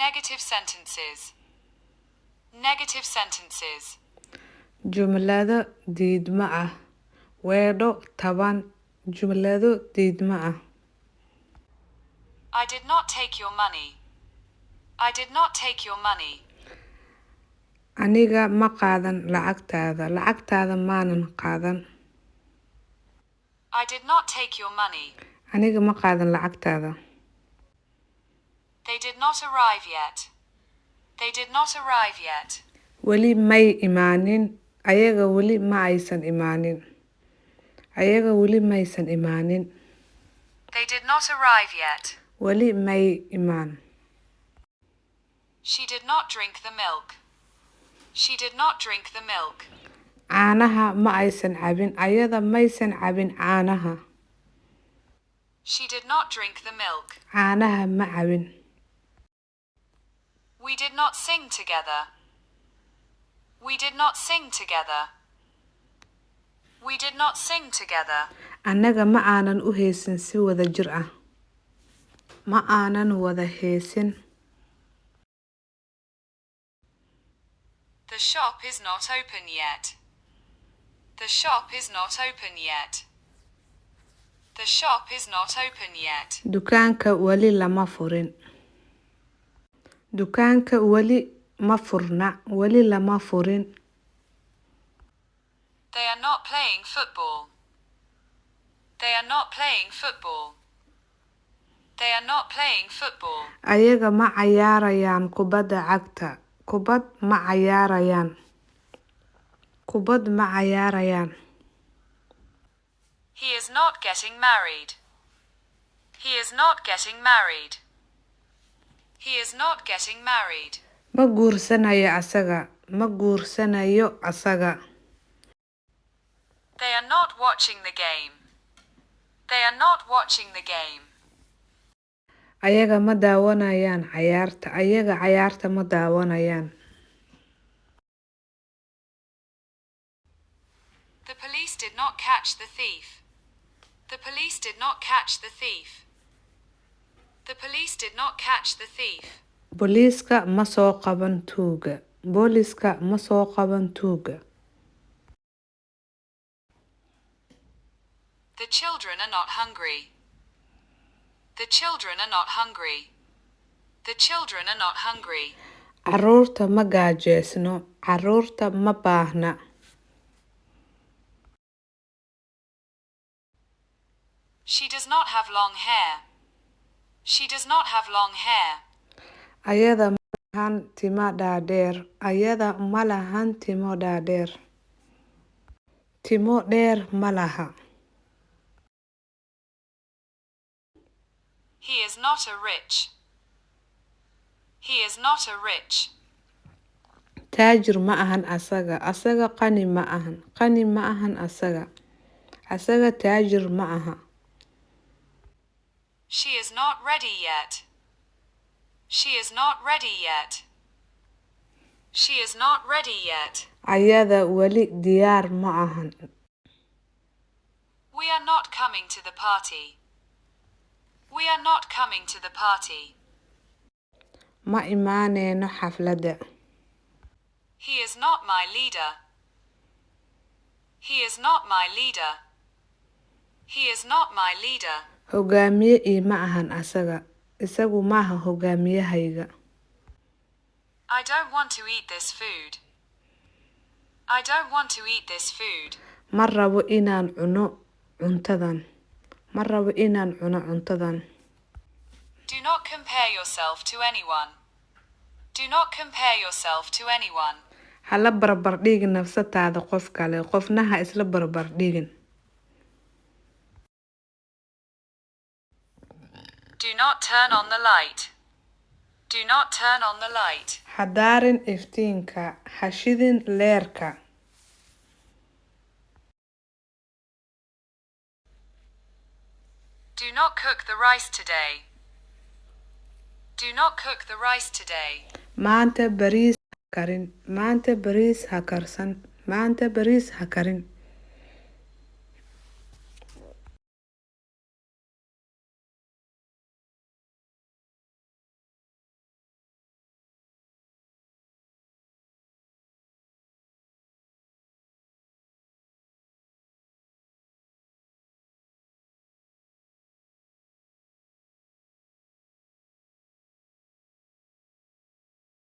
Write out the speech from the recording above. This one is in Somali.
Negative sentences. Negative sentences. Jumlado diidmo ah. Weedho taban. Jumlado diidmo ah. I did not take your money. I did not take your money. Aniga ma qaadan lacagtaada. Lacagtaada maanan qaadan. I did not take your money. Aniga ma qaadan lacagtaada. They did not arrive yet. They did not arrive yet. Weli may imaanin. Ayaga weli ma aysan imaanin. Ayaga weli maysan imaanin. They did not arrive yet. Weli may imaan. She did not drink the milk. She did not drink the milk. Caanaha ma aysan cabin. Ayada maysan cabin caanaha. She did not drink the milk. Caanaha ma cabin. We did not sing together. We did not sing together. We did not sing together. Annaga ma aanan u heesin si wada jir ah. Ma aanan wada heesin. The shop is not open yet. The shop is not open yet. The shop is not open yet. Dukaanka weli lama furin. Dukaanka weli ma furna. Weli lama furin. They are not playing football. They are not playing football. They are not playing football. Ayaga ma cayaarayaan kubadda cagta. Kubad ma cayaarayaan. Kubad ma cayaarayaan. He is not getting married. He is not getting married. He is not getting married. Ma guursanayo asaga. Ma guursanayo asaga. They are not watching the game. They are not watching the game. Ayaga ma daawanayaan cayaarta. Ayaga cayaarta ma daawanayaan. The police did not catch the thief. The police did not catch the thief. The police did not catch the thief. Booliiska ma soo qaban tuuga. Booliiska ma soo qaban tuuga. The children are not hungry. The children are not hungry. The children are not hungry. Carruurta ma gaajeysno. Carruurta ma baahna. She does not have long hair. She does not have long hair. Ayada ma lahan timo dhaadheer. Ayada ma lahan timo dhaadheer. Timo dheer ma laha. He is not a rich. He is not a rich. Taajir ma ahan asaga. Asaga qani ma ahan. Qani ma ahan asaga. Asaga taajir ma aha. She is not ready yet. She is not ready yet. She is not ready yet. Ayada weli diyaar ma ahan. We are not coming to the party. We are not coming to the party. Ma imaaneyno xafladda. He is not my leader. He is not my leader. He is not my leader. Hogaamiye iima ahan asaga. Isagu maaha hogaamiyahayga. I don't want to eat this food. I don't want to eat this food. Ma rabo inaan cuno cuntadan. Ma rabo inaan cuno cuntadan. Do not compare yourself to anyone. Do not compare yourself to anyone. Ha la barbar dhigin nafsadaada qof kale. Qofna ha isla barbar dhigin. Do not turn on the light. Do not turn on the light. Ha daarin iftiinka. Ha shidin leerka. Do not cook the rice today. Do not cook the rice today. Maanta bariis ha karin. Maanta bariis ha karsan. Maanta bariis ha karin.